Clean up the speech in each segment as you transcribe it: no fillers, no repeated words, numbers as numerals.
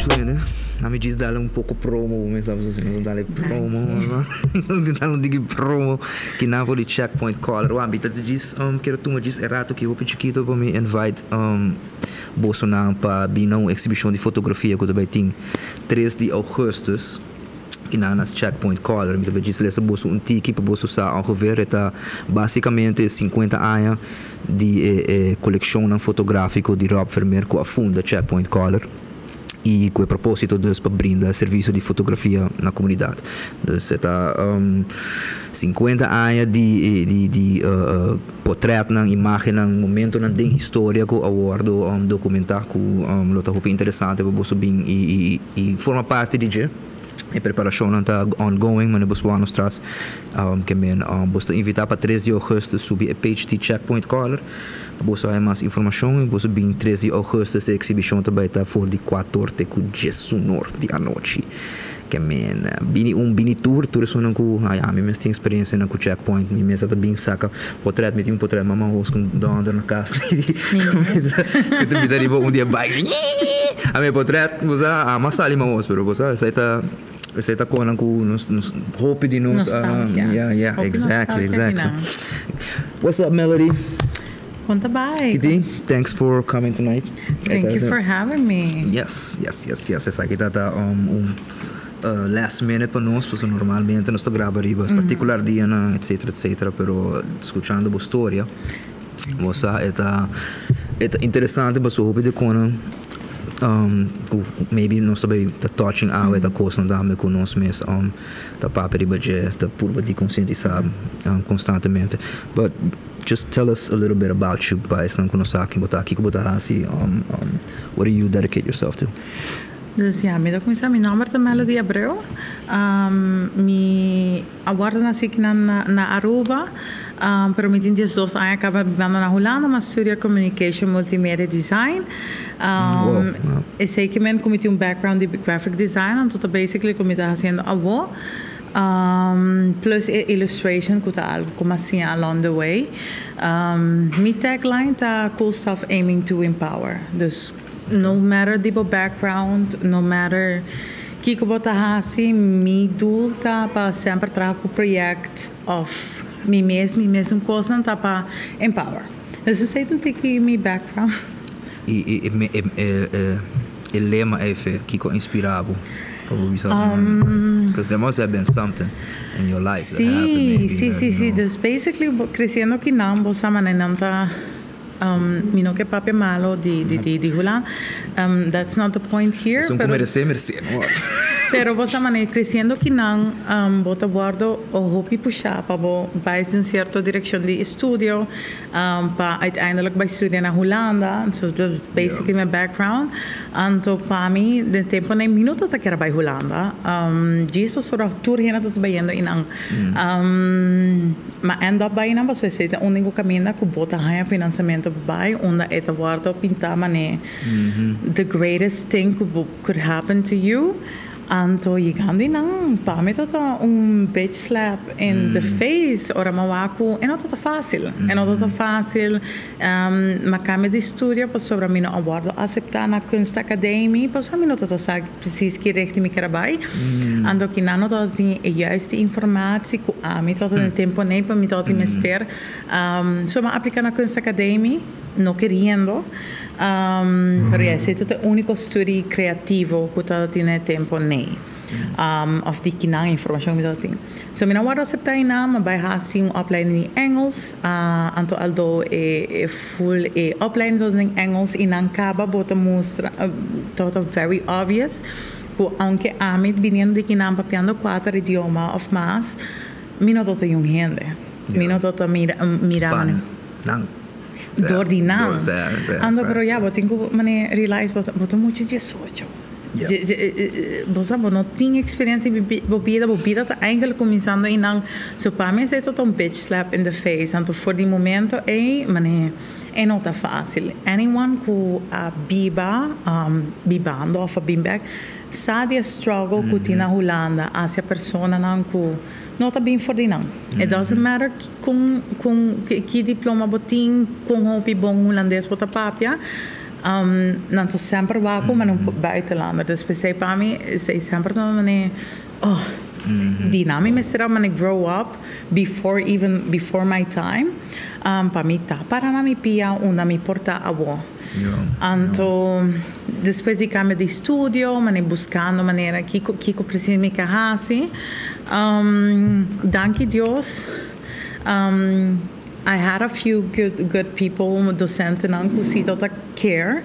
Bueno, ami djis dale un poco promo, bo mes sabi nos dale promo, dale un diki promo ki nan for di Checkpoint Color. Wan, mi ta djis kier tuma djis e rato ki hopi chikito pa mi invite bosonan pa bin na un exhibicion di fotografia cu ta bay tin 3 di augustus ki nan na Checkpoint Color. Mi ta bay djis lesa boso un tiki pa boso sa ongeveer e ta basicamente 50 aña di e coleccionnan fotografico di Rob Vermeer cu a funda Checkpoint Color y cu e proposito dus pa brinda servicio di fotografia na comunidad. Dus e ta 50 aña di portretnan, imagennan, momentonan den historia cu a wordo documenta cu lo ta hopi interesante pa boso bin y forma parti di dje. E preparacionnan ta ongoing, manera boso por nos ke men boso ta invita pa 3 di augustus subi e page di Checkpoint Color pa boso haya mas informacion y boso bin 3 di augustus. E exhibicion ta bay ta for di 4 te cu 10 or di anochi. Ke men bini un bini tur, tur esunnan cu ay ami mes tin experiencia na cu Checkpoint, mi mes ta bin saca portret, mi tin un portret mama hos cu donder na cas. Mi ta riba un dia bike. Ami portret, bo sa, ama sali mahos, pero bo sa, esey ta conan cu nos hopi di nos. Nostalgia. Yeah, Hopi exactly, nostalgia exactly. di nan. What's up, Melody? Con ta bay? Kitty, thanks for coming tonight. Thank you for having me. Yes. Esaki ta un last minute pa nos, pasobra normalmente nos ta graba riba particular dia na, etc, etc. Pero scuchando bo storia, bo sa, e ta interesante pasobra hopi di cosnan maybe nos tambe ta touching awe ta cosnan tambe cu nos mes ta papia riba dje, ta purba di concientisa constantemente. But just tell us a little bit about you, pa esnan cu no sa ken bo ta, kico bo ta hasi, what do you dedicate yourself to? Dus ja, mi ta cuminsa. Mi nomber ta Melody Abreu. Mi a wordo naci aki na Aruba, pero mi tin 12 aña caba bibando na Hulanda, m'a studia Communication Multimedia Design. Esey kiermen cu mi tin un background di graphic design, anto ta basically cu mi ta haciendo awo. Plus e illustration cu ta algo cu m'a siña along the way. Mi tagline ta "Cool stuff aiming to empower". Dus no matter di bo background, no matter kico bo ta hasi, mi doel ta pa semper traha cu project of mi mes un cos ta pa empower. Dus esey ta un tiki mi background. E lema ey, kico a inspira bo? Because there must have been something in your life that happened maybe that, Si, you si. know. Dus basically, creciendo aki nan, bo sa nan ta mi no kier papia malo di Hulanda. That's not the point here. Esun pero, merece, merece, no? Pero bo sa manera creciendo aki nan, bo ta wordo o hopi pusha pa bo bay un cierto direccion di estudio, pa uiteindelijk bay studia na Hulanda. So that's basically my background. Anto pa mi, den tempo nan mi no tabata kier bay Hulanda. Djis pasobra tur hende tabata bayendo einan. M'a end up bay einan pasobra esey ta unico caminda cu bo ta haya financiamento bay unda e ta wordo pinta mane the greatest thing could happen to you. Anto yegando einan, pa mi tabata un bitch slap in the face. Ora m'a wak cu e no tabata facil. E no tabata facil. M'a cambia di studio pasobra mi no a wordo acepta na kunstacademie. Pasobra mi no tabata sa precies ki richting mi kier bay. Anto cu nan no tabata tin e juiste informatie cu ami tabata den tempo nee pa mi tabata mester. So m'a aplica na kunstacademie, no queriendo. Pero ja, esey ta e unico studie creativo cu tabata tin e tempo nee. Of di kinan informacion mi tabata tin. So mi no a wordo acepta einan, m'a bay hasi un opleiding in Engels. Anto although e full e opleiding tabata in Engels y nan caba bo ta mustra, tabata very obvious cu aunke ami viniendo di kinan papiando cuatro idioma of mas, mi no tabata un hende. Mi no tabata mira Pan, nan. Door di nan. Door, si, Anto, pero ja, si. bo tin cu mane realize bo ta mucho 18. Bo sa, bo no tin experiencia bo bida, bo bida ta eigenlijk cuminsando einan. So pa mi esey ta un bitch slap in the face. Anto for di momento ey, mane, e no ta facil. Anyone cu a biba, bibando of a bin back, sa di e struggle cu tin na Hulanda, hacia personanan cu no ta bin for di nan. It doesn't matter con ki diploma bo tin, con hopi bon hulandes bo ta papia. Nan ta semper wak ku un buitenlander. Dus p'esei pa mi, esei semper ta manera, oh, di nan mi mester a manera grow up before, even before my time. Pa mi ta para na mi pia unda mi por ta awo. Anto, despues di cambio di studio, manera buscando manera kico precies mi ke hasi. Danki Dios. I had a few good people, docentenan ku si ta care.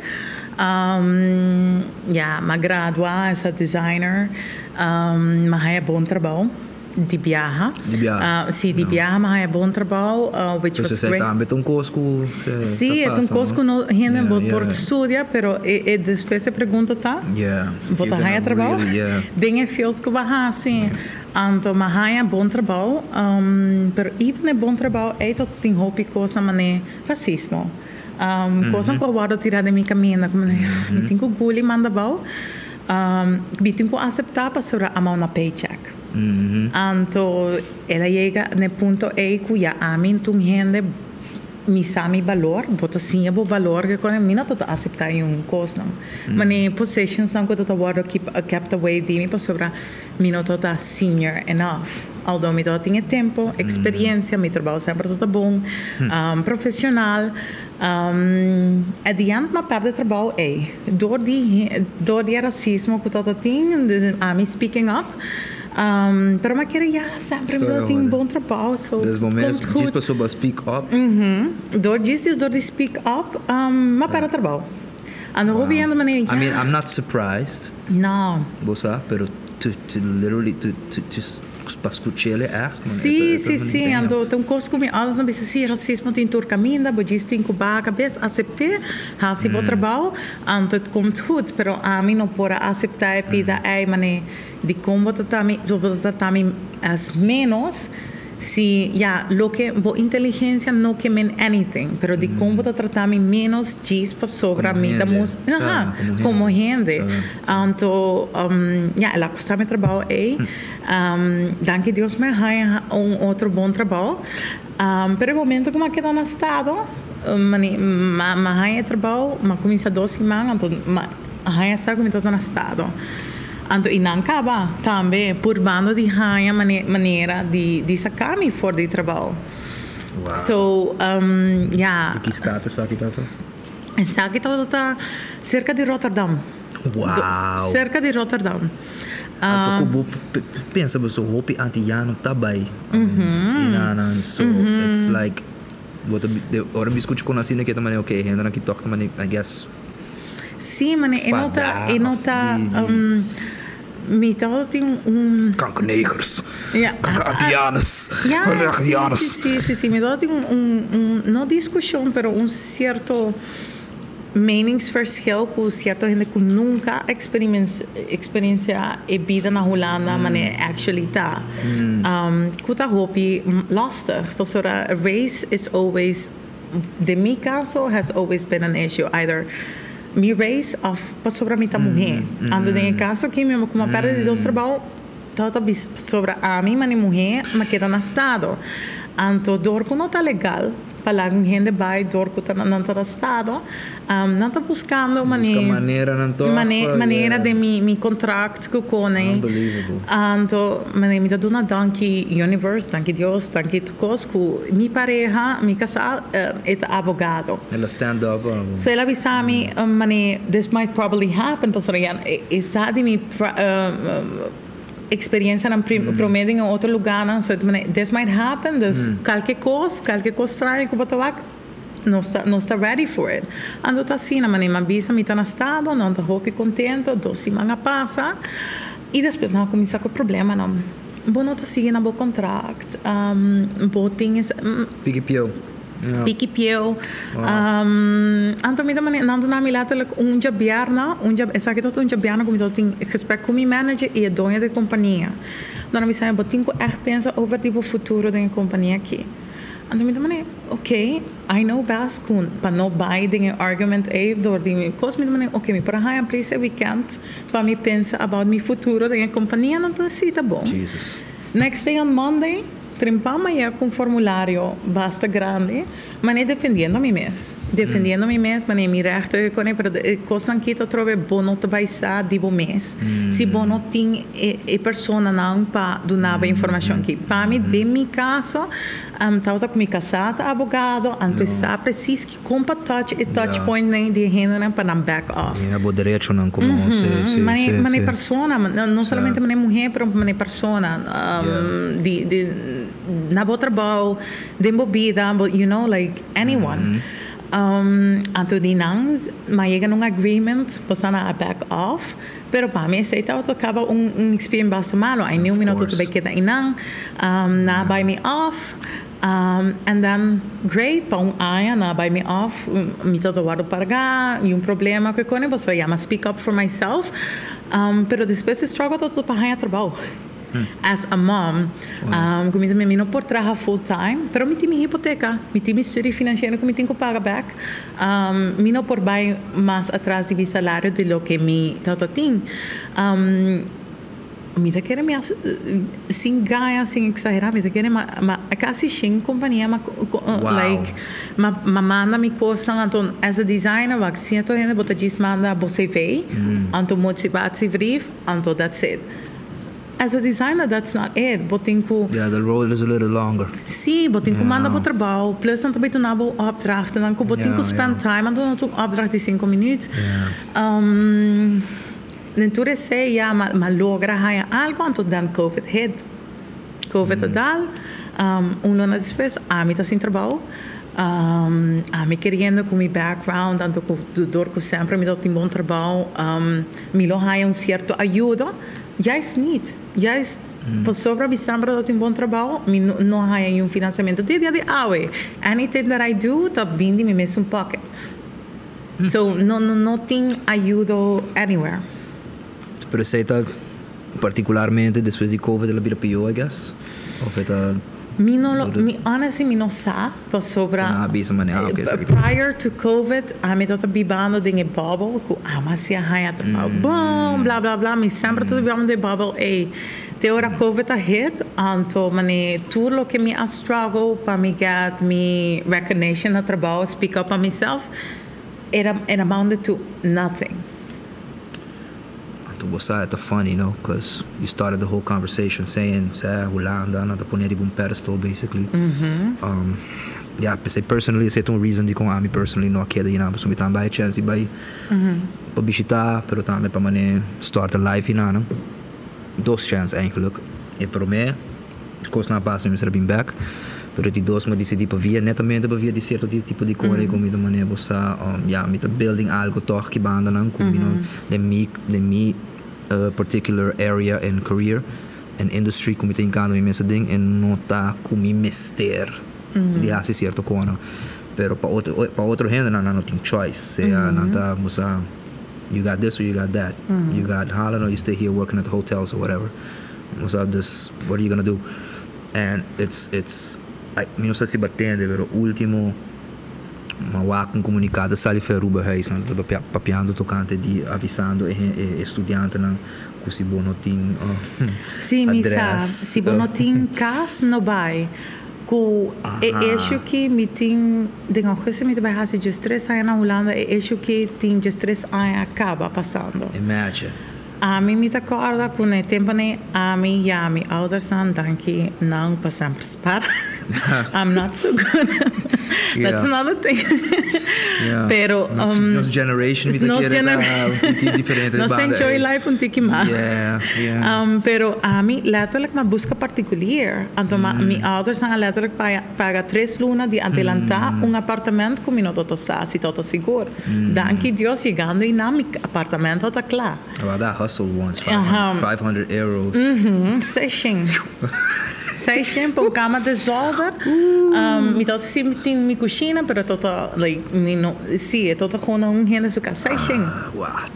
Ja, m'a gradua as a designer. M'a haya bon trabou di biaha. Di biaha. Si, di biaha m'a haya bon trabou, which was great. Tambe un cos ku Si, e un cos ku no hende por studia, pero e despues e pregunta ta, bo ta haya trabou? Den e fields ku bo a hasi. Anto m'a haya bon trabou, pero even e bon trabou ei tot tin hopi cos manera racismo. Cos ku a wordo tira den mi caminda, como mi tin ku guli manda bou, mi tin ku acepta pasobra I'm on a paycheck. Anto el a yega na e punto ei ku ya ami ta un hende mi sa mi balor, bo ta siña bo balor ke kon mi no ta acepta un cosnan. Manera positions nan ku ta wordo kept away di mi pasobra mi no ta senior enough. Although mi tin e tempo, experiencia, mi trabou semper ta bon, profesional. At the end m'a perde trabou ei. Door di racismo ku ta tin, ami speaking up. Pero m'a kere ja, semper mi tin bon trabou, so Dus momento, komt goed. Djis pasobra speak up. Door di speak up, m'a perde trabou. Anto wow. Hopi manera, I mean, I'm not surprised. No. Bo sa, pero to literally to pa scuch'e echt. Si. Anto tin cos cu mi alles no bisa si racismo tin tur caminda, bo djis tin cu baha cabes, acept'e, hasi bo trabou, anto het komt goed. Pero ami no por acepta e pida ei manera di con bo ta trata mi as menos si ja, loke bo inteligencia no ke mean anything, pero di con bo ta trata mi menos djis pasobra Como mi ta hende. mus aha, como como hende. Hende. Anto ja, el a costa mi trabou ei. Danki Dios m'a haya un otro bon trabou. Pero e momento cu m'a keda na estado, m'a haya trabou, m'a cuminsa 2 siman, anto m'a haya sa cu mi ta na estado. Anto y nan caba tambe purbando di haya manera di saca mi for di trabou. So, ja, Ki stad esaki ta? Esaki ta cerca di Rotterdam. Cerca di Rotterdam. Anto ku bo pensa bo so hopi antillano ta bay. Einan, so it's like wat ora mi scucha con asina cu ta manera, okay, hende nan ki toch ta manera, I guess. Si, manera, e no ta, e no ta, mi tin un Kankernegers. Ja. Antillanos. Ja, Antillanos. Si. Mi tin un, no discusion, pero un cierto meningsverschil cu cierto hende cu nunca experiencia e bida na Hulanda, manera actually ta. Cu ta hopi lastig. Pasobra race is always, den mi caso, has always been an issue. Either mi race of pasobra mi ta muhe. Anto den caso cu mi como perde di dos trabou, ta pasobra ami manera muhe, m'a keda na estado. Anto door cu no ta legal pa laga un hende bay door cu ta nan ta estado, nan ta buscando Busca manera nan toch. Manera di mi contract cu cone. Unbelievable. Anto, manera mi ta duna danki universe, danki Dios, danki cos cu mi pareha, mi casa, e ta abogado. El a stand up. So el a bisa mi, manera, this might probably happen, pasobra ja, e di mi experiencia nan prome den otro lugar nan, so manera, this might happen, dus cualke cos straño cu bo ta wak, nos ta ready for it. Anto ta asina, manera, m'a bisa mi ta na estado, nan ta hopi contento, 2 siman a pasa, y despues nan a cuminsa cu problema nan. Bo no ta sigui na bo contract, bo tin Piki pieu. Ja. Piki pieu. Anto mi tambe nan na mi letterlijk un diabierna, un dia, esaki tot un diabierna cu mi tin gesprek cu mi manager y e doño di compania. Dan mi zei, bo tin cu echt pensa over di bo futuro den compania aki. Anto mi tambe, ok, I know best cu pa no bay den e argument ei door di mi cos mi tambe, ok, mi por haya please e weekend pa mi pensa about mi futuro den compania, nan ta si ta bon. Jesus. Next day on Monday, Trempan m'a yega ku un formulario basta grandi, manera defendiendo mi mes. Defendiendo mi mes, manera mi rechten ku pero e kosnan aki ta trobe bo no ta bai sa di bo mes. Si bo no tin e personanan pa duna bo informashon aki. Pa mi, den mi kaso, tabata ku mi kasá ta abogado, anto sa precies kon pa touch e touch point nan di hendenan pa nan back off. Ja, bo derechonan komo si. Manera persona, no solamente manera muhé, pero manera persona di na bo trabou, den bo bida, like anyone. Anto di nan m'a yega na un agreement, pasobra nan a back off, pero pa mi esei tabata kaba un experience basta malo. I knew mi no tabata bai keda einan, nan a buy me off. And then, great, pa un aña nan a buy me off, mi tabata wòrdu paga, ningun problema ku e kos, pasobra ya m'a speak up for myself. Pero despues e struggle tabata pa haña trabou. As a mom, ku mi ta mi no por traha full time, pero mi tin mi hipoteka, mi tin mi studie finansiero ku mi tin ku paga bèk. Mi no por bai mas atras di mi salario di loke mi tabata tin. Mi ta kere mi a sin gaña, sin exagera, mi ta kere ma ma casi shin compania ma like ma ma manda mi cosnan, anto as a designer wak cierto hende bo ta djis manda bo CV, anto motivatiebrief, anto that's it. As a designer, that's not it. Bo tin ku Yeah, the road is a little longer. Si, bo tin ku manda bo trabou, plus nan ta bay duna bo opdrachtennan ku bo tin ku spend time, anto no ta un opdracht di 5 minuut. Den tur esei ya m'a logra haña algu, anto dan COVID hit. COVID a dal, un luna despues ami ta sin trabou. Ami keriendo ku mi background, anto ku dor ku semper mi tabata tin bon trabou, mi lo haña un sierto ayuda. Juist niet. Juist pasobra mi semper tabata tin bon trabou, mi no haña niun finansiamentu. Te dia di awe, anything that I do ta bin di mi mesun pocket. So no tin ayudo anywhere. Pero esei ta particularmente despues di COVID el a bira pió, I guess? Of e ta Mi no lo, mi honestly mi no sa pasobra Nan a bisa manera, ah, okay, esaki ta prior to COVID ami tabata bibando den e bubble ku ami a haña trabou bon, bla bla bla, mi semper tabata bibando den e bubble ei. Te ora COVID a hit, anto manera tur loke mi a struggle pa mi get mi recognition na trabou, speak up on myself, it amounted to nothing. Anto bo sa, ta funny, no? Because you started the whole conversation saying, sa Hulanda, nan ta pone riba un pedestal, basically. Yeah, p'esei personally, esei ta un reason di kon ami personally no a keda einan, pasobra mi tambe a chance di bai pa bishita, pero tambe pa manera start a life einan. Dos chance eigenlijk. E promé, kosnan a pasa, mi mester a bin back. Pero di dos, mi a disidí pa via, netamente pa via di sierto tipo di kos ku mi ta manera bo sa, ya, mi ta building algo tòg ki bandanan ku mi no den mi particular area and career and industry ku mi ta hinkando mi mes aden e no ta ku mi mester di hasi sierto kosnan. Pero pa otro hendenan, nan no tin choice. Sea nan ta, bo sa, you got this or you got that. You got Holland or you stay here working at the hotels or whatever. Bo sa, dus what are you gonna do? And it's like, mi no sa si bo a tende, pero último m'a wak un komunikado sali for Aruba Huis, nan ta papiando tokante di avisando e studiantenan ku si bo no tin Si, mi sa, adres. Si bo no tin kas, no bai. Ku e issue ku mi tin den augustus mi ta bai hasi 13 aña na Hulanda, e issue ku tin 13 aña kaba pasando. Imagine. Ami mi ta kòrda ku na e tempu nei ami ya mi oudersnan, danki nan pa semper spar. I'm not so good. That's another thing. Pero Nos generation mi ta nos kere ta un tiki diferente nos banda enjoy ei. Life un tiki mas. Pero ami letterlijk m'a buska particulier. Anto mi oudersnan a letterlijk paga 3 luna di adelantá un apartamento ku mi no tabata sa si tabata sigur. Danki Dios, yegando einan mi apartamento ta kla. Well, that hustle once, 500, €500. 600. 600 pa un kama di zolder. Mi tabata si tin mi kushina, pero tabata like mi no si, tabata gewoon un hende su kas. 600. What?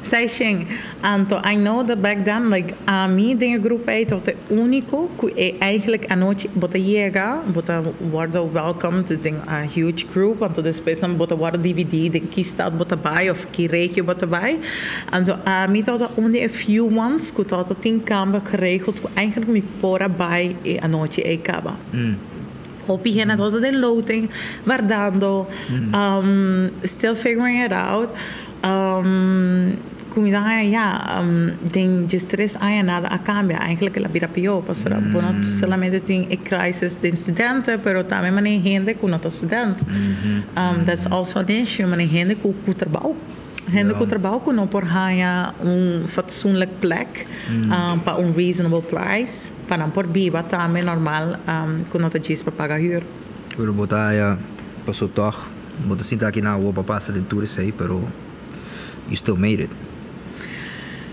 600. Anto, I know that back then, like, ami den e grupo ei tabata e úniko ku e eigenlijk anochi bo ta yega, bo ta wòrdu welcomed den a huge group, anto despues nan bo ta wòrdu dividí den ki stad bo ta bai òf ki regio bo ta bai. Anto ami tabata un di e few ones ku tabata tin kamber geregeld ku eigenlijk mi por a bai e anochi ei kaba. Hopi hende tabata den loting, wardando, still figuring it out. Ku mi ta haña ya, den 13 aña nada a kambia. Eigenlijk el a bira pió, pasobra bo no solamente tin e crisis den studente, pero tambe manera hende ku no ta student. That's also an issue, manera hende ku trabou. Hende ku trabou ku no por haña un fatsoenlijk plek pa un reasonable price, pa nan por biba tambe normal, ku no ta djis pa paga huur. Pero bo ta haya paso toch, bo ta sinta aki na awo pa pasa den tur esei, pero you still made it.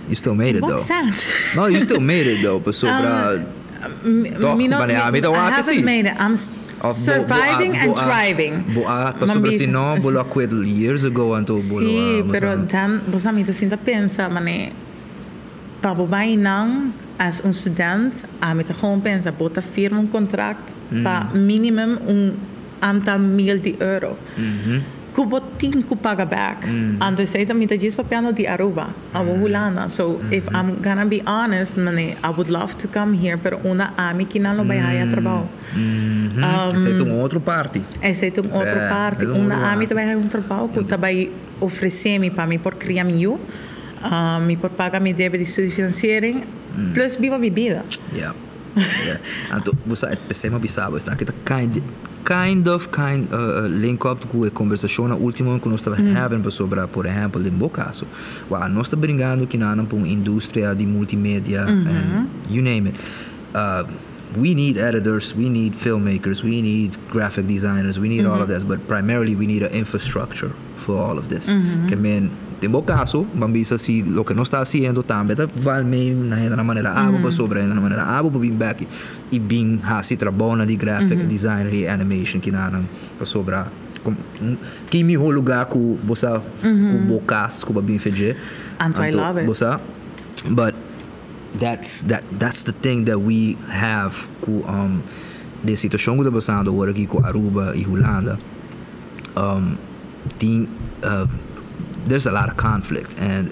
You still made In it what though. sense? No, you still made it though, pasobra toch, Mi no, wanneer ami ta I wak haven't así. made it. I'm Of surviving and thriving. Bo a, pasobra si no, bo lo a quit years ago, anto bo lo Sí, a, bo pero sa. Dan, bo sa mi ta sinta pensa, mane, pa bo bai nan as un student, ami ta gewoon pensa, bo ta firma un contract pa minimum un aantal mil di euro ku bo tin ku paga back. Anto esei ta mi ta djis papiando di Aruba, abo Hulanda. So if I'm gonna be honest, mane, I would love to come here, pero unda ami kinan lo bai haya trabou? Esei ta un otro parti. Esei ta un otro parti. Esei ta un Unda otro ami ta parti. bai haya un trabou ku ta bai ofresé mi pa mi por kria mi yu, mi por paga mi debe di studiefinanciering, plus biba mi bida. Yeah. Anto, bo sa, p'esei mi a bisa bo, esaki ta kind of kind link up ku e kombersashonnan último ku nos ta having pasobra, por ehèmpel, den bo kaso, wak nos ta bringando kinanan pa un industria di multimedia and you name it. We need editors, we need filmmakers, we need graphic designers, we need all of this, but primarily we need an infrastructure for all of this. Ke men, den bo kaso, ban bisa si loke nos ta hasiendo tambe ta val mee na hendenan manera abo pasobra hendenan manera abo por bin bek i bin hasi trabounan di graphic designer i animation kinanan pasobra ki miho lugar ku bo sa ku bo kas ku bo a bin fedje. Anto I love it. Bo sa, but that's that that's the thing that we have ku den situashon ku ta pasando awor aki ku Aruba i Hulanda, tin there's a lot of conflict and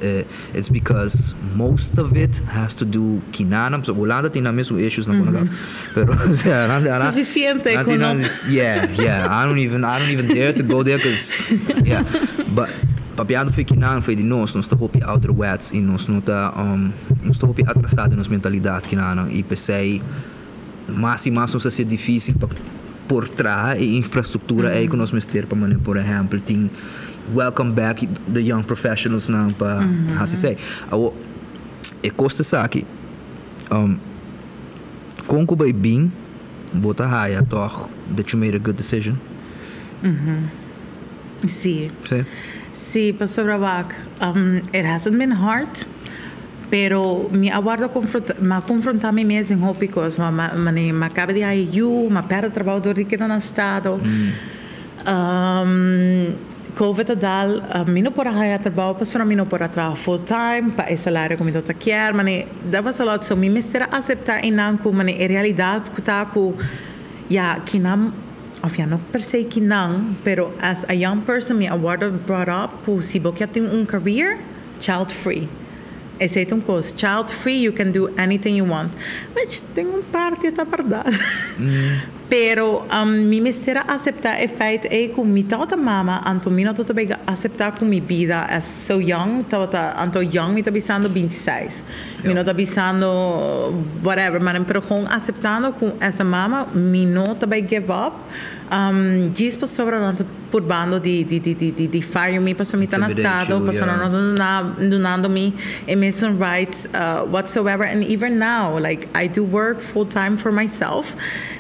it's because most of it has to do kinanan, so Hulanda tin nan mesun issues na kono pero osea nan nan Suficiente nan ku tin nan no. Yeah, I don't even dare to go there 'cause, yeah, but papiando for kinan for di nos, nos ta hopi ouderwets i nos no ta nos ta hopi atrasá den nos mentalidat kinanan i p'esei mas i mas nos ta hasié difísil pa por traha e infrastruktura ei ku nos mester pa manera, por ehèmpel, tin welcome back the young professionals nan pa hasi esei. Awor e kos ta esaki, kon ku bai bin bo ta haya tòg that you made a good decision? Sí. Sí. Sí, pasobra wak, it hasn't been hard, pero mi a wordo confronta, mi a confronta mi mes den hopi cos. Ma, mane, mi a caba di haya yu, mi a perde trabou door di keda na estado. COVID a dal, mi no por a haya trabou pasobra mi no por a traha full time pa e salario ku mi tabata kier. Mane, that was a lot. So mi mester a acepta einan ku mane e realidad ku ta ku ya kinan of ya no per se kinan, pero as a young person mi a wordo brought up ku si bo kier tin un career, child free. Esei ta un kos. Child free, you can do anything you want. Which tin un parti ta bèrdat. Pero mi mester a aseptá e feit ei ku mi tabata mama, anto mi no tabata bay aseptá ku mi bida as so young tabata, anto young mi ta bisando 26. Mi no ta bisando whatever, maar pero gewoon aseptando ku as a mama mi no ta bay give up. Djis pasobra nan ta purbando di fire mi pasobra mi ta na Intimidate estado, you, pasobra nan no ta dunando mi e mesun rights whatsoever. And even now, like, I do work full time for myself,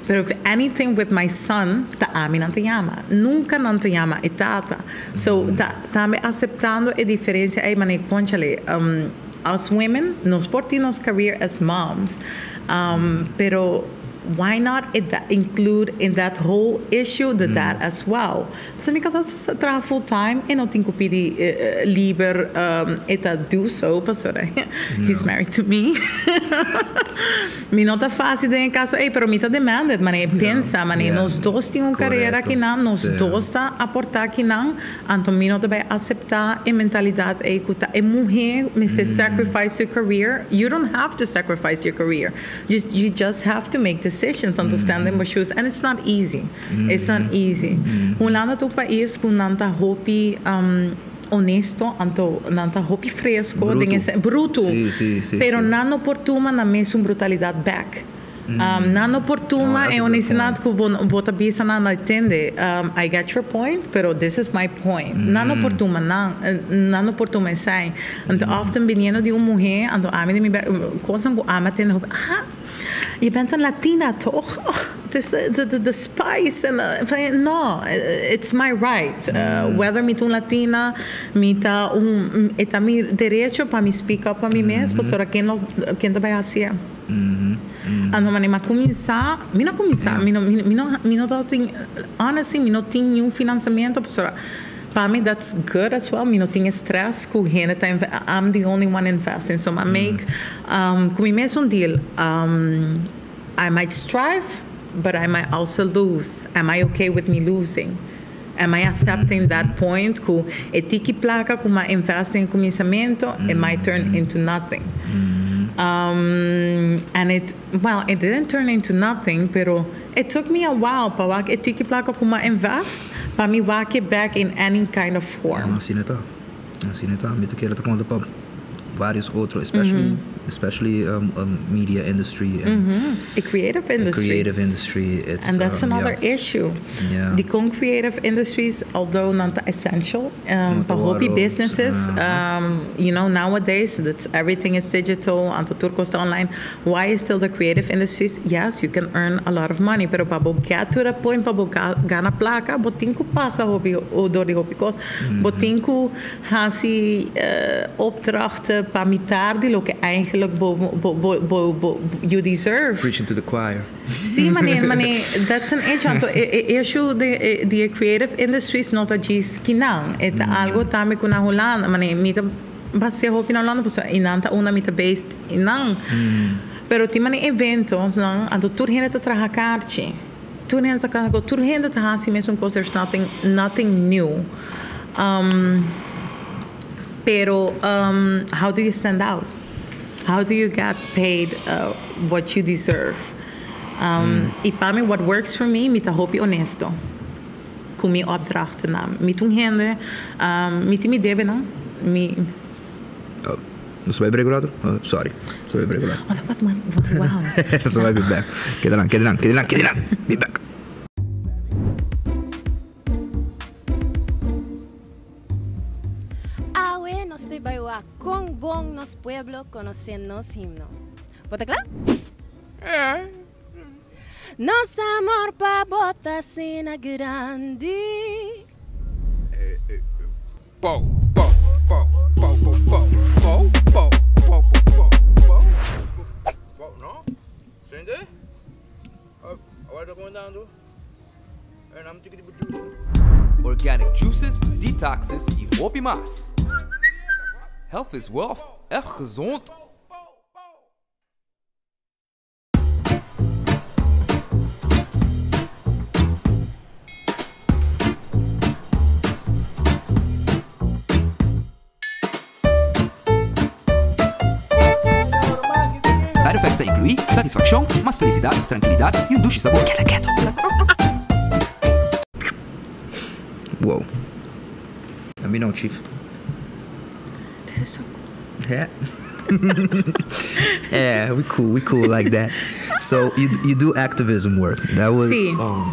pero if anything with my son, ta ami nan ta yama. Nunca nan ta yama e tata. So ta tambe aseptando e diferensia ei, mane conchale, us women, nos por tin nos career as moms, pero Why not it include in that whole issue the dad as well? So mi casa sa traha full time e no tin cu pidi liber e ta do so pasobra he's married to me. Mi no ta facil den e caso ey pero mi ta demanded manera e pensa manera nos dos tin un carera akinan nos dos ta aporta akinan anto mi no ta bay acepta e mentalidad ey cu ta e muhe mester sacrifice su career. You don't have to sacrifice your career. You you just have to make decisions anto stand in bo shoes and it's not easy it's not easy Hulanda ta un pais ku nan ta hopi honesto anto nan ta hopi fresco den e Bruto. bruto Sí, sí, sí, pero sí. nan no por tuma nan mesun brutalidad bek nan no por No, tuma that's e a good honestidad point. ku bo bo ta bisa nan nan tende I get your point pero this is my point nan no por tuma nan nan no por tuma esei Anto often biniendo di un muhe, anto ami den mi cosnan cu ami a tende hopi, ah, je bent een Latina toch? Oh, het is de, de, de spice en van, no, it's my right. Whether mi ta un Latina, mi ta un, e ta mi derecho pa mi speak up pa mi mes, pasobra ken lo, ken ta bay haci'e? Anto manera mi a cuminsa, mi no a cuminsa, mi no, mi no, mi no tabatin, honestly, mi no tin niun financiamento pasobra Pa mi that's good as well, mi no tin e stress cu hende ta I'm the only one investing, so mi make cu mi mes un deal, I might strive but I might also lose, am I okay with me losing? Am I accepting that point cu e tiki placa cu mi a invest den e cuminsamento it might turn into nothing? And it, well it didn't turn into nothing pero It took me a while pa wak e tiki placa cu m'a invest pa mi wak e back in any kind of form. Asina ta. Asina ta. Mi ta kere ta conta pa varios otro, especially, especially media industry and E creative the industry. creative industry. It's, And that's another yeah. issue. Yeah. Dicon creative industries, although nan ta essential No pa ta hopi worde, businesses, you know, nowadays that's everything is digital, anto tur cos ta online. Why is still the creative industries? Yes, you can earn a lot of money, pero pa bo get to that point pa bo gana placa, bo tin cu pasa hopi dor di hopi cos. Bo tin cu haci opdrachten pa mitar di loke eigenlijk bo bo bo bo bo you deserve. Preaching to the choir. Sí, mane, mane, that's an issue. Anto e e issue di di e creative industries no ta djis kinan. E ta algo tambe cu na Hulanda, mane, mi ta Basea hopi na Hulanda pasobra einan ta unda mi ta based einan. Pero tin mane eventonan anto tur hende ta traha karchi. Tur hende ta traha tur hende ta hasi mesun kos there's nothing nothing new. Pero how do you stand out? How do you get paid what you deserve? I pa mi what works for me mi ta hopi honesto ku mi opdrachtennan. Mi ta un hende, mi tin mi debenan, mi. Oh, nos ta bai break un rato? Oh, sorry, nos ta bai break un rato. Oh, dat was, wow. Nos ta bai be back. Keda nan, keda nan, keda nan, keda nan. Be back. Awe nos ta bai wak kon bon nos pueblo konosé nos himno. Bo ta kla? Nos amor pa bo ta asina grandi. Organic juices, detoxes y hopi mas. Health is wealth, echt gezond! Side effects ta inclui, satisfaccion, mas felicidad, trankilidad y un dushi sabor. Keda keto! Wow. Let me know, chief. This is so cool. Yeah. yeah, we cool, we cool like that. So you you do activism work. That was Sí. um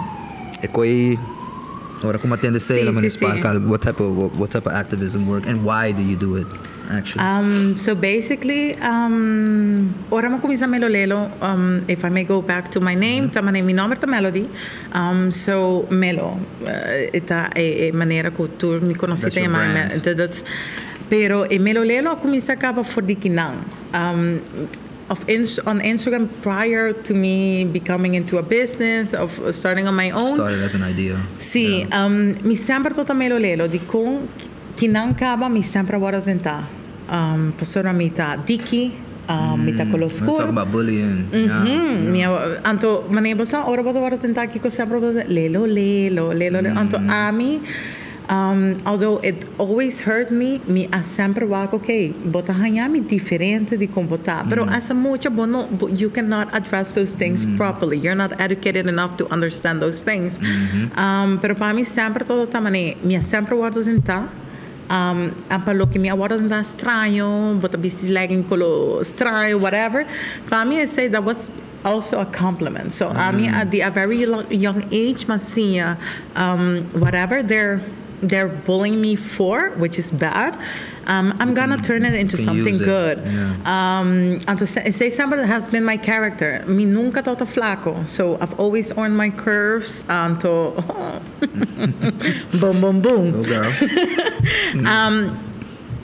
e koi ora kuma tende Sí, sela sí, man sí. spark what type of what, what type of activism work and why do you do it actually? Um, so basically, um, ora mo kuminsa Melolelo, um, if I may go back to my name, ta mane, mi nomber ta Melody. Um, so Melo, uh, ta e, e manera ku tur mi konosi That's ta your yama brand. me, that's, pero e Melolelo a kuminsa kaba for di kinan. Um, on Instagram prior to me becoming into a business of starting on my own. Started as an idea. Si, mi semper tabata melo lelo di con kinan caba mi semper a wordo tenta. Pasobra mi ta diki, mi ta color We're scur. talking about bullying. Mi anto mane bo sa ora bo ta wordo tenta kico semper bo ta lelo lelo lelo lelo. Anto ami, although it always hurt me, mi a semper wak ok, bo ta haña mi diferente di con bo ta. Pero as a mucha bo no, you cannot address those things properly. You're not educated enough to understand those things. Pero pa mi semper todo ta mane, mi a semper wordo tenta. Pa loke mi a wordo tenta straño, bo ta bisti legging color straño, whatever. Pa mi, I say that was also a compliment. So ami at the a very young age m'a siña whatever they're bullying me for, which is bad, I'm gonna turn it into Can something use it. Good. Anto esey semper has been my character. Mi nunca tabata flaco, so I've always owned my curves. Anto, boom, boom, boom. Go girl.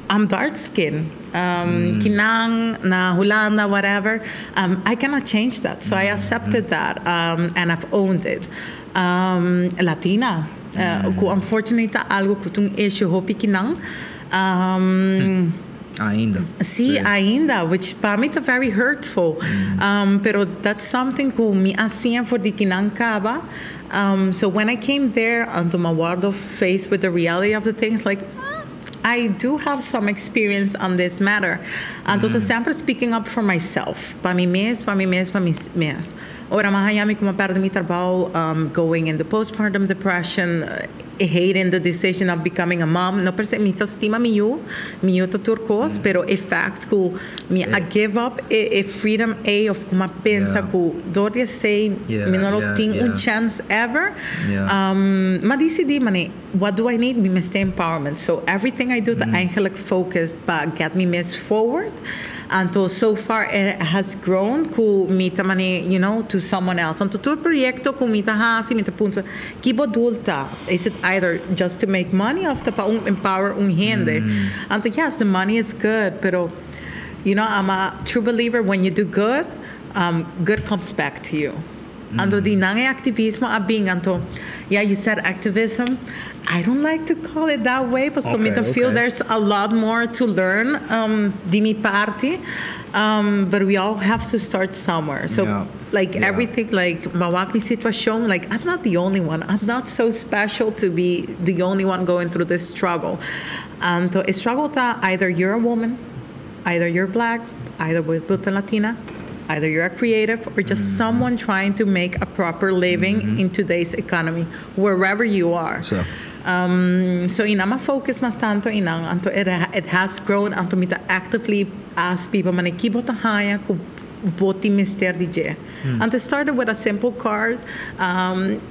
I'm dark skin. Kinan, na Hulanda, whatever. I cannot change that. So I accepted that and I've owned it. Latina. Cu unfortunately ta algo cu ta un issue hopi kinan. Ainda. Si, ainda, which pa mi ta very hurtful. Pero that's something cu mi a siña for di kinan caba. So when I came there, anto m'a wordo faced with the reality of the things, like, I do have some experience on this matter. Anto mm. Semper speaking up for myself. Pa mi mes, pa mi mes, pa mi mes. Ora m'a haña mi cu m'a perde mi trabou, going in the postpartum depression, hating the decision of becoming a mom. No per se, mi ta stima mi yiu, mi yiu ta tur cos, pero e fact cu mi a give up e freedom ey of cu m'a pensa cu door di esey mi no lo tin un chance ever. M'a dicidi, mane, what do I need? Mi mester empowerment. So everything I do ta eigenlijk focused pa get mi mes forward. Anto so far it has grown cu mi ta mane, to someone else. Anto tur proyecto cu mi ta haci, mi ta puntra, ki bo doel ta? Is it either just to make money of ta pa un empower un hende? Anto yes, the money is good, pero I'm a true believer when you do good, good comes back to you. Anto di nan e activismo a bin. Anto, yeah, you said activism. I don't like to call it that way, but so mi ta feel there's a lot more to learn di mi parti. But we all have to start somewhere. So like everything, like m'a wak mi situacion, like I'm not the only one. I'm not so special to be the only one going through this struggle. Anto, e struggle ta either you're a woman, either you're black, either bo ta Latina, either you're a creative or just someone trying to make a proper living in today's economy, wherever you are. So. So einan m'a focus mas tanto einan anto it has grown anto mi ta actively ask people mane ki bo ta haya ku bo tin mester di dje. Anto it started with a simple card,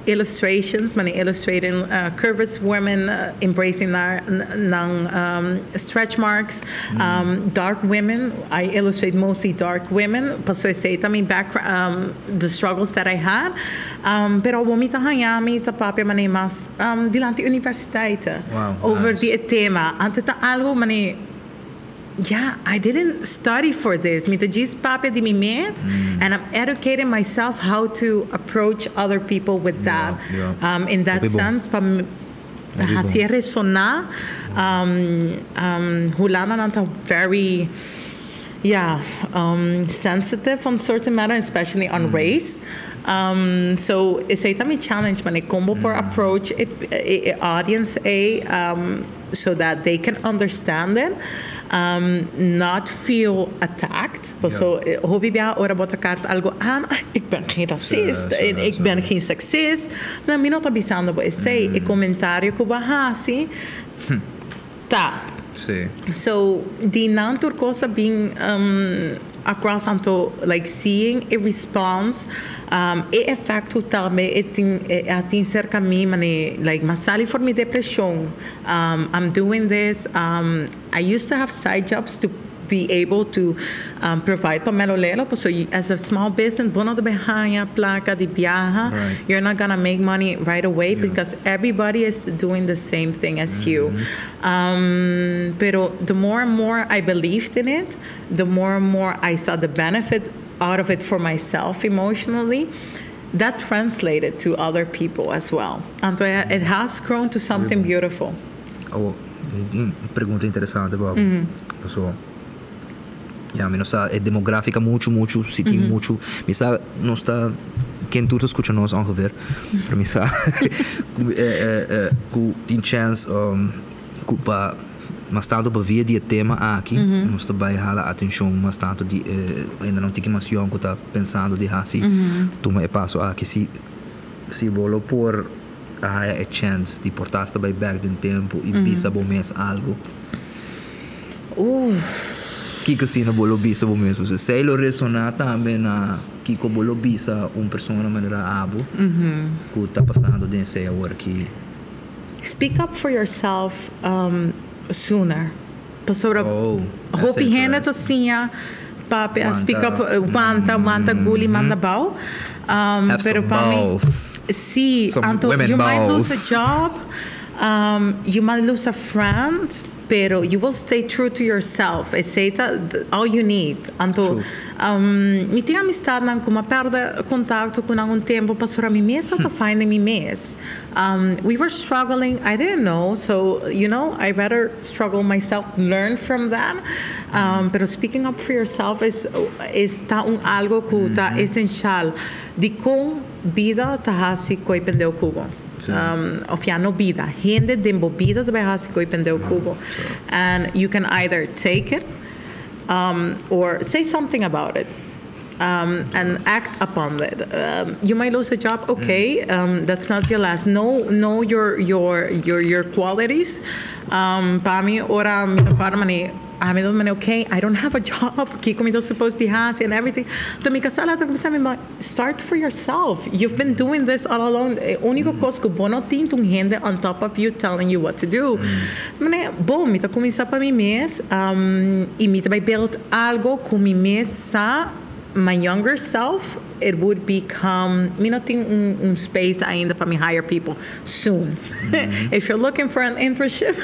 illustrations, mane illustrating curved women embracing nan stretch marks, dark women. I illustrate mostly dark women, paso esey ta mi background, the struggles that I had. Pero mi ta haya mi ta papia mane mas dilanti universiteiten over nice. Di e tema. Anto ta algo mane yeah, I didn't study for this. Mi ta djis papia di mi mes, and I'm educating myself how to approach other people with that. In that Hopi bon. Sense, pa Hopi bon. haci resona, Hulanda nan ta very, yeah, sensitive on certain matter, especially on race. So esey ta mi challenge, mane con bo por approach e audience a so that they can understand it, not feel attacked. So, hopi bia ora bo ta kaart algo aan, "Ah, ik ben geen racist, en ik ben geen sexist." Nou, mi no ta bisando bo esey, e comentario cu bo a hasi, ta. So di nan tur cos a bin across anto like seeing a response, e efecto tambe e tin e a tin cerca mi mane like m'a sali for mi depresion. I'm doing this. I used to have side jobs to be able to provide pa Melolelo. So you, as a small business, bo no ta haya placa di biaha. You're not gonna make money right away because everybody is doing the same thing as you. Pero the more and more I believed in it, the more and more I saw the benefit out of it for myself emotionally. That translated to other people as well. And it has grown to something beautiful. Oh, un pregunta interesante, Bob. So, ja, mi no sa, e demográfica mucho, mucho, si tin mucho. Mi sa, nos ta, ken tur ta scucha nos ongeveer. Pero mi sa, cu tin chance cu pa mas tanto pa via di e tema aki, nos ta bay hala atencion mas tanto di ainda no tin mas jong cu ta pensando di hasi tuma e paso aki. Si bo lo por haya e chance di por ta bay back den tempo y bisa bo mes algo. Kiko asina bo lo bisa bo mes? Esey lo resona tambe na kiko bo lo bisa un persona manera abo cu ta pasando den esey awor aki. Speak up for yourself sooner. Pasobra Oh, that's hopi hende ta interesting. siña papia, Wanta. Speak up, wanta, wanta, guli, manda bou. Have Pero some pa mi, balls. Si, Some anto, women you might lose a balls. Job, you might lose a friend, pero you will stay true to yourself. Esey ta all you need. Anto, True. Mi tin amistadnan cu m'a perde contacto cu nan un tempo, pasobra mi mes ta finding mi mes. We were struggling, I didn't know, so I rather struggle myself, learn from that. Pero speaking up for yourself is ta un algo cu ta esencial. Di con bida ta hasi coy pendeu cu bo. Of ja, no bida. Hende den bo bida ta hasi coy pendeu cu bo. And you can either take it or say something about it and act upon it. You might lose a job. Okay, that's not your last. Know your qualities. Pa mi, ora mi ta mani. Ami ta mani, "Okay, I don't have a job. Kiko mi supposed to have and everything?" Anto mi casa ta cuminsa mi, "Start for yourself. You've been doing this all along. Unico cos cu bo no tin un hende on top of you telling you what to do." Mane, bon, mi ta cuminsa pa mi mes y mi ta build algo cu mi mes sa my younger self, it would become, mi no tin un space ainda pa mi hire people soon. If you're looking for an internship,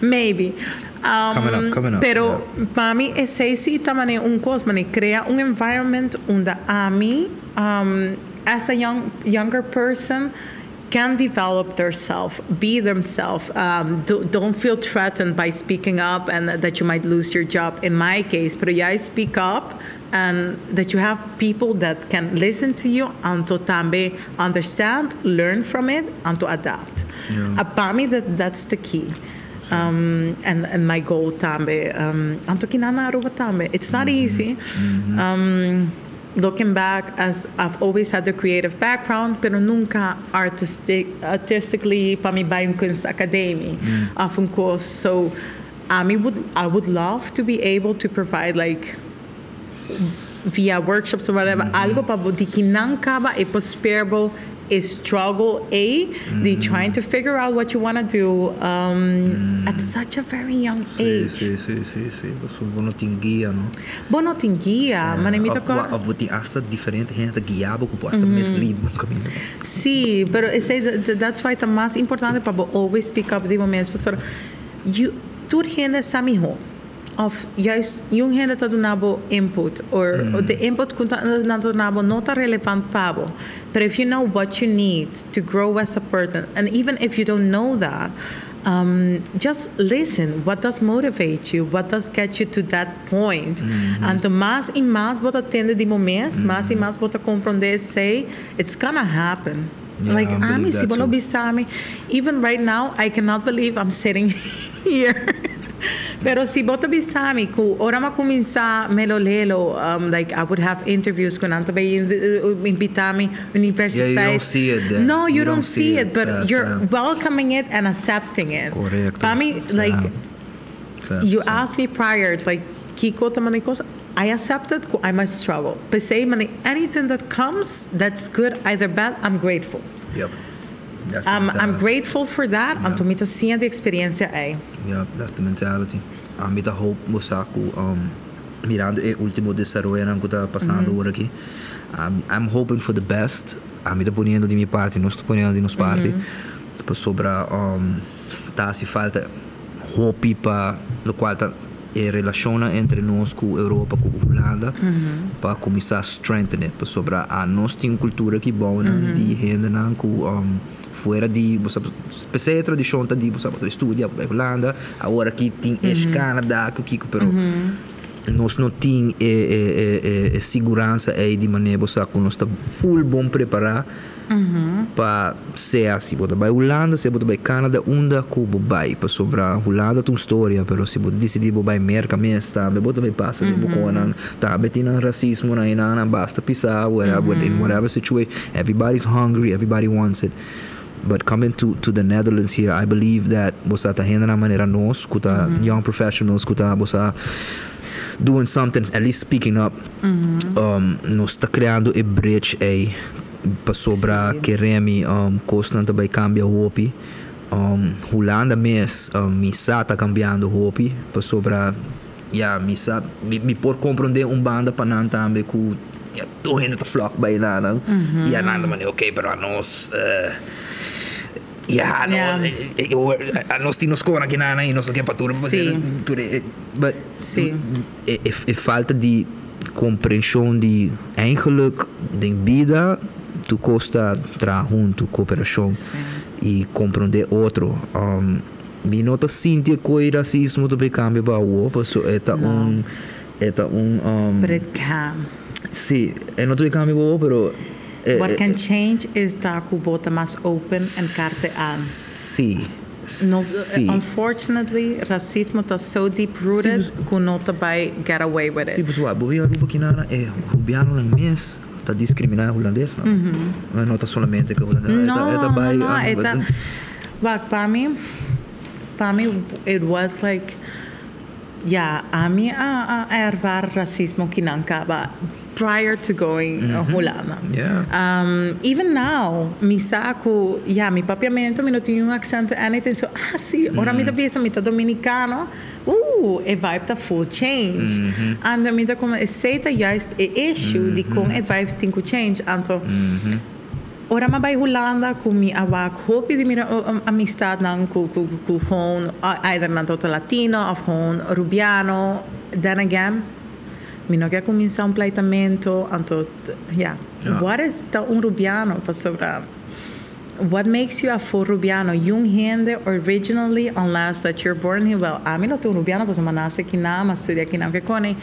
maybe. Coming up, coming up. Pero pa mi, esey si tambe un cos, mane, crea un environment unda ami, as a younger person, can develop their self, be themselves. Don't feel threatened by speaking up and that you might lose your job. In my case, pero ya speak up and that you have people that can listen to you and to tambe understand, learn from it, and to adapt. Pa mi, that's the key. And my goal tambe, anto akinan na Aruba tambe. It's not easy. Looking back, as I've always had the creative background, pero nunca artistically pa mi bay un kunstacademie of un course. So I would love to be able to provide, like, via workshops or whatever, algo pa di akinan caba e prosperbo e struggle a di trying to figure out what you want to do at such a very young age. Si. Bo no tin guia, no? Bo no tin guia, mas mi Of, of bo tin hasta diferente hende guia bo, cu hasta mislead bo caminda. Si, pero esey, that's why ta mas importante pa always speak up di momento. Pasobra, you, tur hende sa miho. Of juist jong hende ta duna bo input or the input cu nan ta duna bo no ta relevant pa bo. But if you know what you need to grow as a person, and even if you don't know that, just listen. What does motivate you? What does get you to that point? Anto mas y mas bo ta tende di bo mes, mas y mas bo ta comprende, say, it's gonna happen. Yeah, Like, I believe ami, si that bo too. Bisa mi, even right now, I cannot believe I'm sitting here. Pero si bo ta bisa mi, cu ora m'a cuminsa Melolelo, like I would have interviews cu nan ta bay invita mi universidad. Yeah, you don't see it then. No, you don't see it, but yes, you're welcoming it and accepting it. Correcto. Pa mi, like, you asked me prior, like, kiko ta mani cos, I accepted, I must struggle. P'esey, mani, anything that comes that's good, either bad, I'm grateful. Yep. That's the I'm mentality. Grateful for that. Anto mi ta siña di experiencia ey. Yeah, that's the mentality. Ami ta hope bo sa ku mirando e ultimo desaroyonan ku ta pasando awor aki. I'm hoping for the best. Ami ta poniendo di mi parti, nos ta poniendo di nos parti. Pasobra ta hasi falta hopi pa lokual ta e relashonnan entre nos ku Europa ku Hulanda pa kuminsá strengthen it. Pasobra anos tin un kultura aki bounan di hendenan ku fuera di bo sa p'esei e tradishon ta di bo sa bo ta studia bo bai Hulanda awor aki tin esh Canada ku kiko pero nos no tin e siguransa ei di manera bo sa ku nos ta full bon prepará pa sea si bo ta bai Hulanda sea bo ta bai Canada unda ku bo bai pasobra Hulanda ta un storia pero si bo disidí bo bai Merka mes tambe bo ta bai pasa den bo konan tambe tin nan rasismo nan einan nan basta pisa whatever in whatever situation everybody's hungry everybody wants it but coming to to the Netherlands here I believe that bo sa ta hendenan manera nos ku ta young professionals ku ta bo sa doing something at least speaking up nos ta creando e bridge ei pasobra kere mi kosnan ta bai kambia hopi. Hulanda mes mi sa ta kambiando hopi pasobra ya mi sa mi por komprondé un banda pa nan tambe ku ya tur hende ta flòk bai na nan i a nan ta manda ok pero anos ya anos tin nos kona aki nan i nos no ke pa tur tur but e falta di komprenshon di eigenlijk den bida tur kos ta traha huntu, kooperashon i komprondé otro. Mi no ta sinti e koi rasismo ta bay kambia pa awo paso e ta un e ta un. But it can. Si, e no ta bay kambia pa awo pero. What can change is ta ku bo ta mas open en karte aan. Si. No, unfortunately, racismo ta so deep rooted ku no ta bai get away with it. Si, pasobra bo bin Aruba kinana e Rubianonan mes ta discrimina e Hulandesnan. No ta solamente ku e Hulandesnan. No, E ta bai. No, no, e ta, wak, pa mi, pa mi it was like, ya, ami a a ervaar racismo kinan kaba prior to going Hulanda. Even now, mi sa ku, ya, mi papiamento, mi no tin un accent or anything, so, ah, si, ora mi ta bisa mi ta dominicano, e vibe ta full change. Anto mi ta como, esey ta juist e issue di con e vibe tin cu change. Anto, ora mi a bay Hulanda cu mi a wak hopi di mi amistadnan cu cu cu gewoon either nan ta Latino of gewoon Rubiano, then again, mi no ke cuminsa un pleitamento, anto, ya, what is ta un Rubiano? Pasobra what makes you a full Rubiano? Yung hende originally, unless that you're born here, well, ami no ta un Rubiano pasobra mi a nace akinan, mi a studia akinan, ke kone,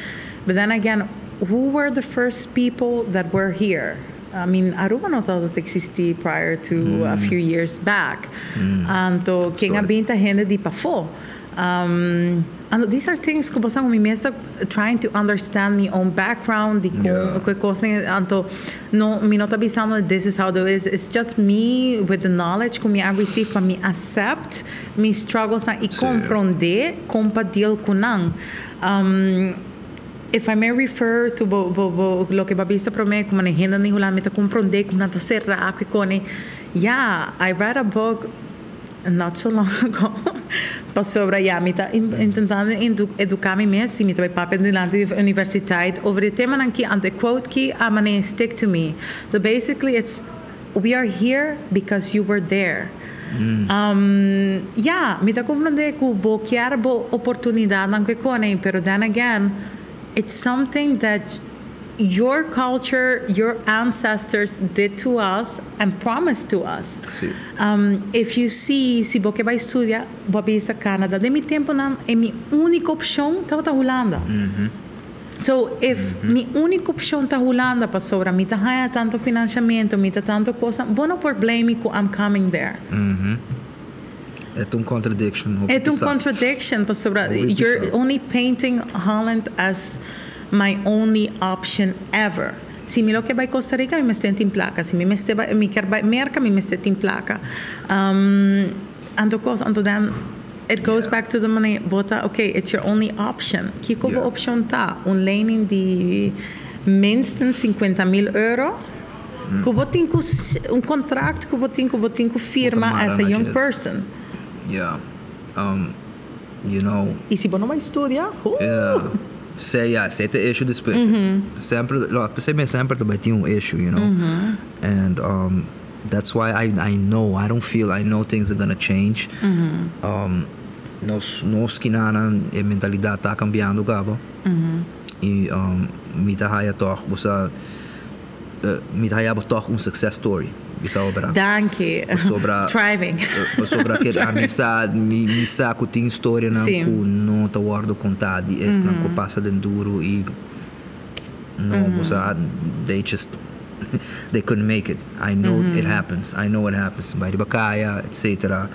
but then again, who were the first people that were here? I mean, Aruba no tabata existi prior to a few years back. Anto, ken a bin ta hende di pafó. Anto, these are things ku bo sa ku mi mes ta trying to understand mi own background, di kon ku e kosnan, anto, no, mi no ta bisando this is how it is, it's just me with the knowledge ku mi a receive pa mi accept mi strugglesnan i komprondé kon pa deal ku nan. If I may refer to bo bo bo loke bo a bisa promé ku manera hende di Hulanda mi ta komprondé ku nan ta será ku e kone. Ya, I read a book not so long ago pasobra ya mi ta intentando eduká mi mes i mi ta bai papia dilanti di universiteit over e temanan ki anto e quote ki a manera stick to me. So basically it's we are here because you were there. Ya, mi ta comprende cu bo kier bo oportunidadnan cu e cone, pero then again, it's something that your culture, your ancestors did to us and promised to us. If you see, si bo ke bai studia, bo a bisa Canada. Den mi temponan, e mi unico opcion tabata Hulanda. So, if mi úniko opshon ta Hulanda pasobra mi ta haña tantu financiamento, mi ta tantu kosnan, bo no por blame mi ku I'm coming there. E ta un contradiction hopi E ta un pisá. contradiction pasobra Hopi you're pisá. only painting Holland as my only option ever. Si mi lo ke bai Costa Rica mi mester tin plaka, si mi mester bai mi kier bai Merca mi mester tin plaka. Anto kos, anto dan it goes back to the money, bo ta ok, it's your only option. Kiko bo opshon ta? Un lening di minstens 50 mil euro ku bo tin ku, un kontrakt ku bo tin ku bo tin ku firma as a young person. Yeah. Y si bo no bay studia, Yeah. Esey, yeah, esey ta issue despues. Semper, lo, semper semper tambe tin un issue. And that's why I know, I don't feel, I know things are gonna change. Nos akinan, e mentalidad ta cambiando caba. Y mi ta haya toch, bo, mi ta haya toch un success story. Bisa obra. Danki. Sobra Thriving. Sobre cu ami sa mi sa cu tin historianan cu no ta wordo conta di esnan cu pasa den duro y no, mm they just they couldn't make it. I know it happens. I know it happens. Bay caya, etc.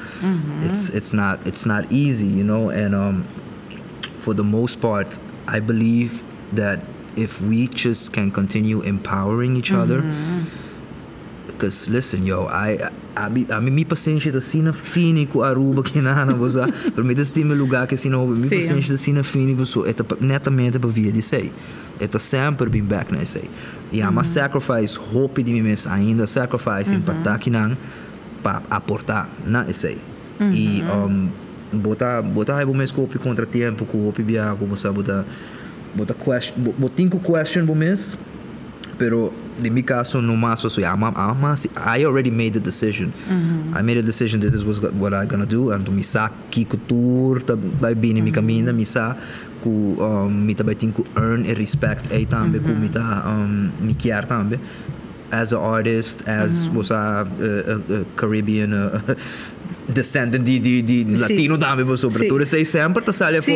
It's not easy. And for the most part, I believe that if we just can continue empowering each other, because listen, yo, I mi pasenshi ta asina fini cu Aruba cu nada, bo, pa mi tin lugar cu asina, mi pasenshi ta asina fini, bo, e ta netamente pa via di esey. E ta semper bin back na esey. Y mm sacrifice hopi di mi mes ainda sacrifice mm -hmm. pa akinan pa aporta na esey. Y bo ta bo mes cu contratempo cu hopi bia cu bo bo ta question bo tin cu question bo mes, pero den mi caso no mas so I already made the decision. I made a decision, this is what I'm gonna do, and mi sa kico tur ta bay bini mi caminda, mi sa cu mi tambe tin cu earn e respect ey tambe cu mi ta mi kier tambe as an artist, as was a Caribbean descendant di latino tambe, sobre todo esey semper ta sali afo,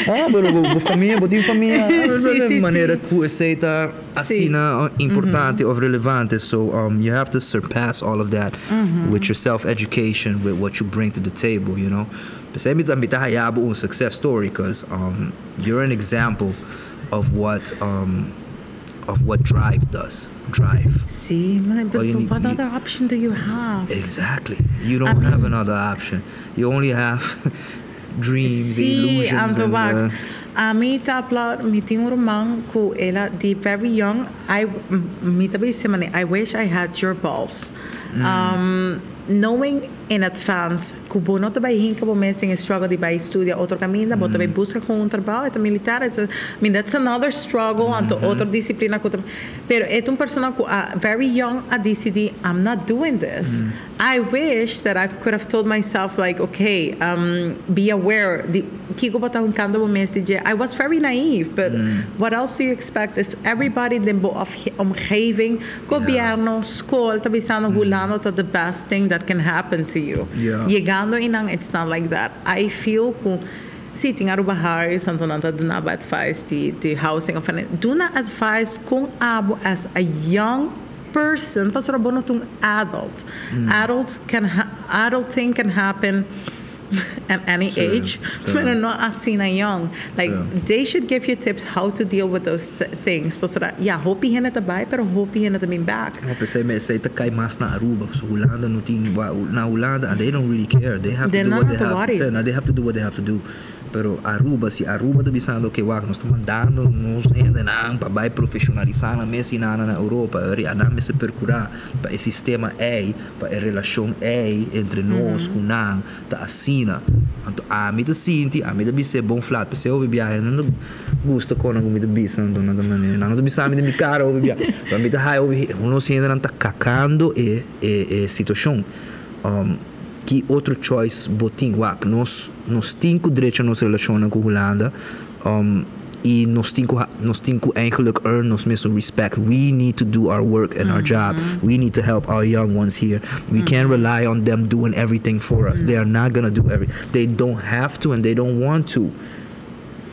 ah, pero bo famia, bo tin famia, manera cu esey ta asina importante of relevante. So you have to surpass all of that with your self education, with what you bring to the table. Pesey mi ta haya bo un success story, because you're an example of what drive does. Drive. Si, but Oh, you what need other option do you have? Exactly. You don't I mean- have another option. You only have dreams, illusions. Anto And, wak. Ami ta applaud, mi tin un ruman cu el a di very young, I mi ta bisa mane, "I wish I had your balls." Knowing in advance cu bo no ta bay hinca bo mes den struggle di bay studia otro caminda, bo ta bay busca cu un trabou, e militar, I mean, that's another struggle, anto otro disciplina cu pero e un persona cu very young a decidi, "I'm not doing this." I wish that I could have told myself like, "Okay, be aware di kico bo ta hincando bo mes den dje." I was very naive, but what else do you expect if everybody den bo omgeving, gobierno, school, ta bisando Hulanda ta the best thing that can happen to you. Yegando einan, it's not like that. I feel cu si tin Aruba Huis, anto nan ta duna advice di housing of duna advice cu abo as a young person, pasobra bo no ta un adult. Adulting can happen at any age, pero no asina young. Like they should give you tips how to deal with those things. Pasobra, yeah, hopi hende ta bay, pero hopi hende ta bin back. No, pesey esey ta cay mas na Aruba. So Hulanda no tin na Hulanda and they don't really care. They have to They're do not what they to have worry. to. They have to do what they have to do. Pero Aruba, si Aruba ta bisando cu wak, nos ta mandando nos hendenan pa bay profesionalisa nan mes na Europa, nan mester percura pa e sistema ey, pa e relacion ey entre nos cu nan ta asina. Anto ami ta sinti, ami ta bisa bon flat, pesey hopi biaha no gusta con mi ta bisa anto na manera. Nan ta bisa mi di mi cara hopi biaha. Pa mi ta haya hopi nos hendenan ta cacando e situacion. Ki otro choice bo tin? Wak, nos tin cu drecha nos relacion cu Hulanda y nos tin cu eigenlijk earn nos mes respect. We need to do our work and our job. We need to help our young ones here. We can't rely on them doing everything for us. They are not gonna do everything. They don't have to and they don't want to.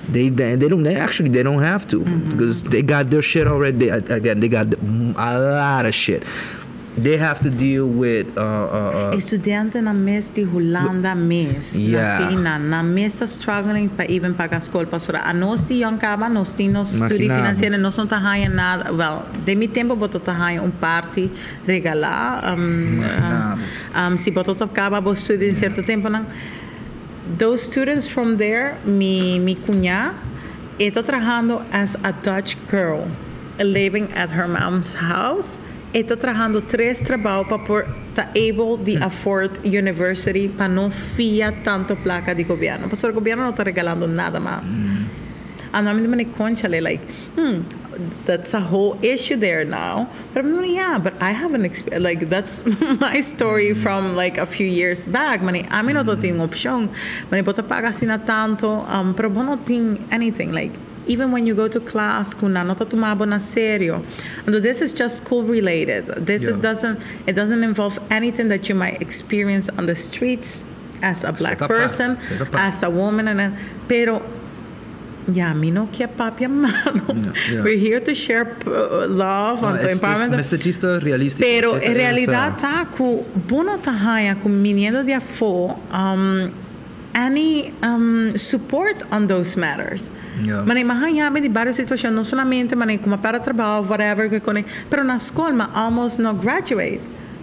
They don't they actually they don't have to because they got their shit already. Again, they got a lot of shit. They have to deal with Studiantenan mes di Hulanda mes. Asina, nan mes ta struggling pa even paga school pa sora. Anos di young caba, nos tin nos studie Imagina. Financiero, nos no ta haya nada. Well, den mi tempo bo ta haya un parti regala. Imagina. Si bo ta caba bo studie den cierto tempo nan. Those students from there, mi cuñada ta trahando as a Dutch girl, living at her mom's house. E ta trahando tres trabou pa por ta able di afford university pa no fia tanto placa di gobierno. Pasobra gobierno no ta regalando nada mas. Anto ami ta manda conchale like, that's a whole issue there now. Pero mi ta manda, yeah, but I have an exp like that's my story from like a few years back. Mane ami no ta tin opcion. Mane bo ta paga asina tanto, pero bo no tin anything like. Even when you go to class, cu nan no ta tuma bo na serio. Anto this is just school related. This is doesn't it doesn't involve anything that you might experience on the streets as a black person, as a woman and pero ya mi no kier papia malo. We're here to share love anto empowerment. Mester djis realistico. Pero e realidad ta cu bo no ta haya cu miniendo di afo any support on those matters. Manera mi a haña mi di varios situacion, no solamente manera cu mi a perde trabao of whatever cu cone, pero na school mi a almost no graduate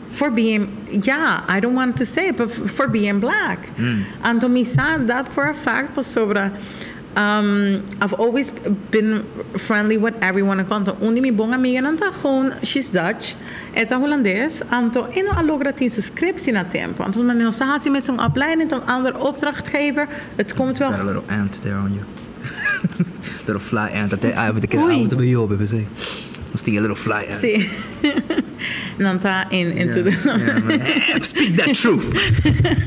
for being, yeah, I don't want to say it, but for being black. Anto mi sa that for a fact pasobra I've always been friendly with everyone en cuanto un di mi bon amiganan ta gewoon, she's Dutch, e ta Hulandes, anto e no a logra tin su scriptie na tempo. Anto nos a haci mes un opleiding ta un ander opdrachtgever, het komt wel. Got a little ant there on you. Little fly ant. Ate ai te kere auto be yobe p'esei. Nos tin e little fly ant. Sí. Nan ta in into the Yeah, man. Speak that truth.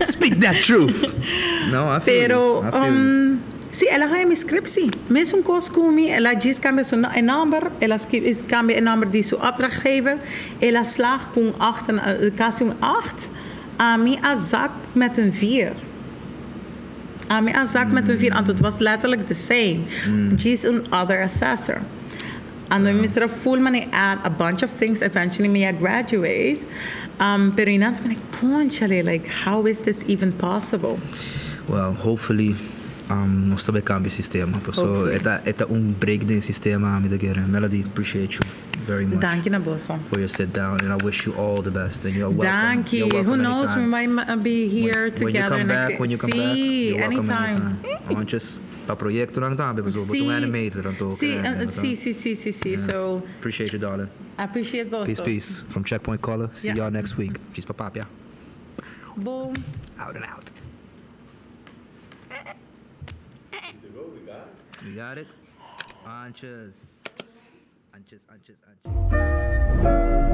Speak that truth. No, I feel Pero, you. I feel you. Sí, el a haña mi scriptie. Mesun cos cu mi, el a djis cambia su e nomber, el a cambia e nomber di su opdrachtgever, el a slag cu un acht en casi un acht, ami a zak met een vier. Ami a zak met een vier, anto het was letterlijk the same, djis un other assessor. Anto mi mester a voel mane add a bunch of things, eventually mi a graduate, pero y nan ta mane, conchale, like how is this even possible? Well, hopefully nos ta bay cambia e sistema, paso e ta e ta un break den e sistema ami ta kere. Melody, appreciate you very much. Danki na boso. For your sit down and I wish you all the best and you're welcome. Danki, You're welcome who knows anytime. we might be here When you together come next back, year. when you come back, Sí, you're welcome anytime. anytime. Antes pa proyectonan tambe, pasobra bo ta un animator anto. Sí, sí, sí, sí, sí, sí. So Appreciate you, darling. Appreciate boso. Peace, peace. From Checkpoint Color, see Yeah. y'all next week. Djis pa papia. Boom. Out and out. We got it? Anches. Anches, anches, anches.